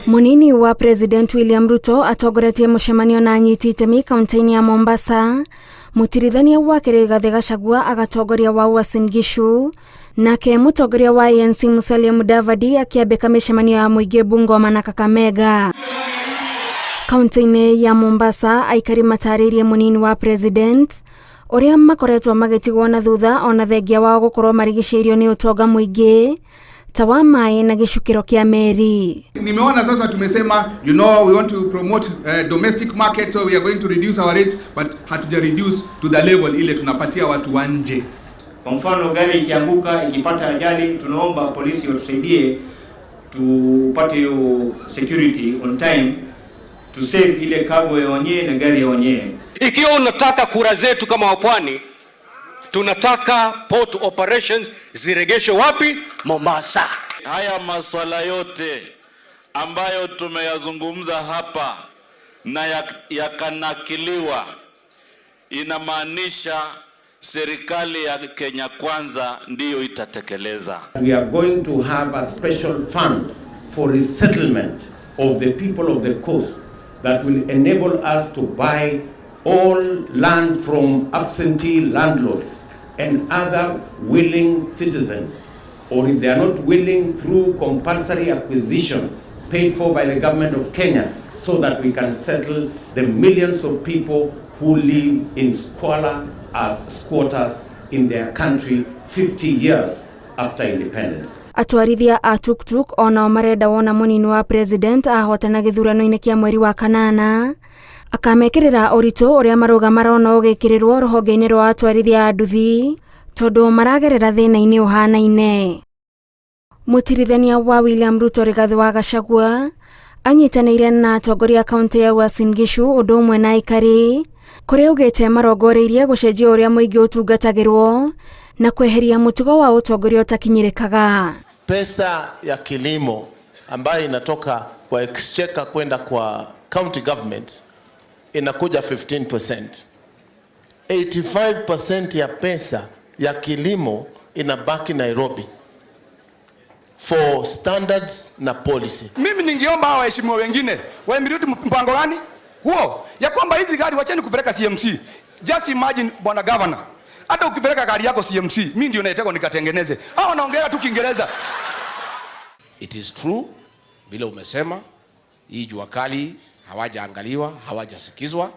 Munini wa President William Ruto atongoretie mucemanio na anyiti itemi kaunti-inĩ ya Mombasa. Mutirithania wake Rigathi Gachagua agatongoria wa Uasin Gishu, nake mutongoria wa ANC Musalia Mudavadi akiambĩka mĩcemanio ya mũingĩ Bungoma na Kakamega. Kaunti-inĩ ya Mombasa, aikari matarĩirie munini wa president ũrĩa makoretwo magĩtigwo na thutha ona thengia wao gũkorwo marigicĩirio nĩ ũtonga mũingĩ ta wa maĩ na gĩcukĩro kĩa meri. Nimeona sasa tumesema, we want to promote domestic market, so we are going to reduce our rates, but hatuja reduce to the level ile tunapatia watu wa nje. Kwa mfano, gari ikianguka, ikipata ajali, tunaomba polisi watusaidie tupate hiyo security on time to save ile cargo ya wenyewe na gari ya wenyewe. Ikiwa unataka kura zetu kama wapwani, tunataka port operations ziregeshwe wapi? Mombasa. Haya maswala yote ambayo tumeyazungumza hapa na yakanakiliwa, inamaanisha serikali ya Kenya Kwanza ndiyo itatekeleza. We are going to have a special fund for resettlement of the people of the coast that will enable us to buy all land from absentee landlords and other willing citizens, or if they are not willing, through compulsory acquisition paid for by the government of Kenya, so that we can settle the millions of people who live in squalor as squatters in their country 50 years after independence. Atwarithia a tuktuk onao marenda wona munini wa president ahotana gĩthurano-inĩ kĩa mweri wa kanana akamekĩrĩra ũritũ ũrĩa marũga marona ũgĩkĩrĩrwo rũhonge-inĩ rwa atwarithia a nduthi tondũ maragerera thĩna-inĩ ũhanaine. Mũtirithania wa William Ruto Rigathi wa Gachagua anyitanĩire na atongoria a kaunti ya Uasin Gishu ũndũ ũmwe na aikari, kũrĩa augĩte marongoreirie gũcenjia ũrĩa mũingĩ ũtungatagĩrwo na kweheria mũtugo wa ũtongoria ũtakinyĩrĩkaga. Pesa ya kilimo ambayo inatoka kwa exchequer kwenda kwa county government inakuja 15%. 85% ya pesa ya kilimo inabaki Nairobi for standards na policy. Mimi ningeomba hawa waheshimiwa wengine waimiliki mpango gani huo ya kwamba hizi gari wacheni kupeleka CMC. Just imagine, bwana governor, hata ukipeleka gari yako CMC, mimi ndio naitaka nikatengeneze. Hao wanaongea tu Kiingereza. It is true vile umesema, hii jua kali hawajaangaliwa, hawajasikizwa.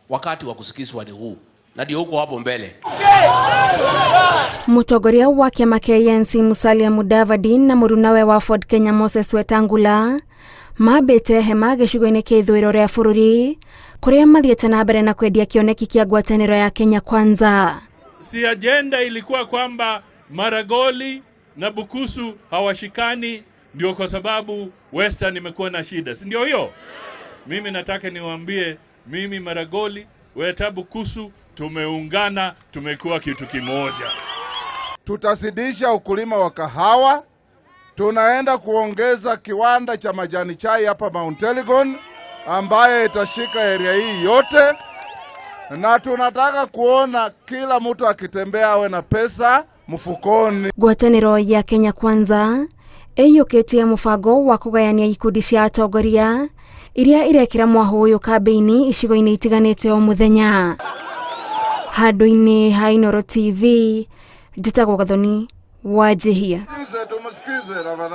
Wakati wa kusikizwa ni huu, na ndio huko hapo mbele. Mũtongoria wa kĩama kĩa ANC Musalia Mudavadi na mũrunawe wa Ford Kenya Moses Wetangula mambĩte hema gĩcigo-inĩ kĩa ithũĩro rĩa bũrũri, kũrĩa mathiĩte na mbere na kwendia kĩoneki kĩa ngwatanĩro ya Kenya Kwanza. Si ajenda ilikuwa kwamba Maragoli na Bukusu hawashikani, ndio kwa sababu Western imekuwa na shida, si ndio hiyo? Mimi nataka niwaambie, mimi Maragoli, Weta Bukusu tumeungana, tumekuwa kitu kimoja. Tutazidisha ukulima wa kahawa. Tunaenda kuongeza kiwanda cha majani chai hapa Mount Elgon ambaye itashika area hii yote, na tunataka kuona kila mtu akitembea awe na pesa mfukoni. Ngwatanĩro ya Kenya Kwanza ĩiyũkĩtie mũbango wa kũgayania ikundi cia atongoria iria irekĩra mwahũ ũyũ kambĩini icigo-inĩ itiganĩte o mũthenya. Handũ-inĩ ha Inooro TV, njĩtagwo Gathoni Wanjihia. Tumsikize tafadhali.